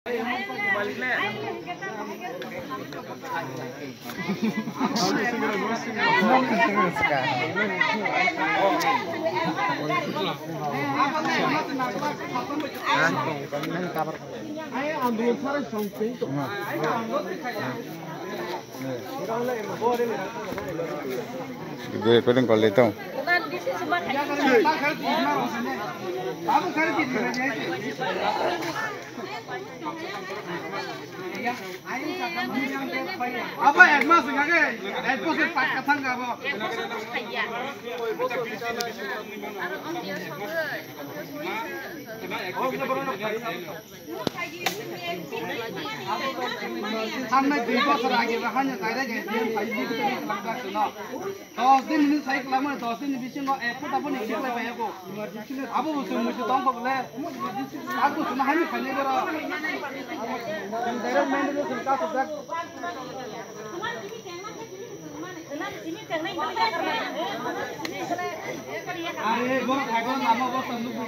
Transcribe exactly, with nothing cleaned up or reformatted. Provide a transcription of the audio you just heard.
Gure pwdwng kol de tong. Abo ek mas wngkha khe, ek bosor pakka thangkha abo. Thangnai dui bosor age ba hanya direct S D M phai di kwlangjaksono. Dos din ni sai kwlangmani, dos din ni bisingo ek phuta phano check lai phaiyago. Abo bo chwng muitu tong kho bole. Ako chwng hani khainai boro. Direct main road chwng kasijak. Are boro khaiba lama bwsa nukho.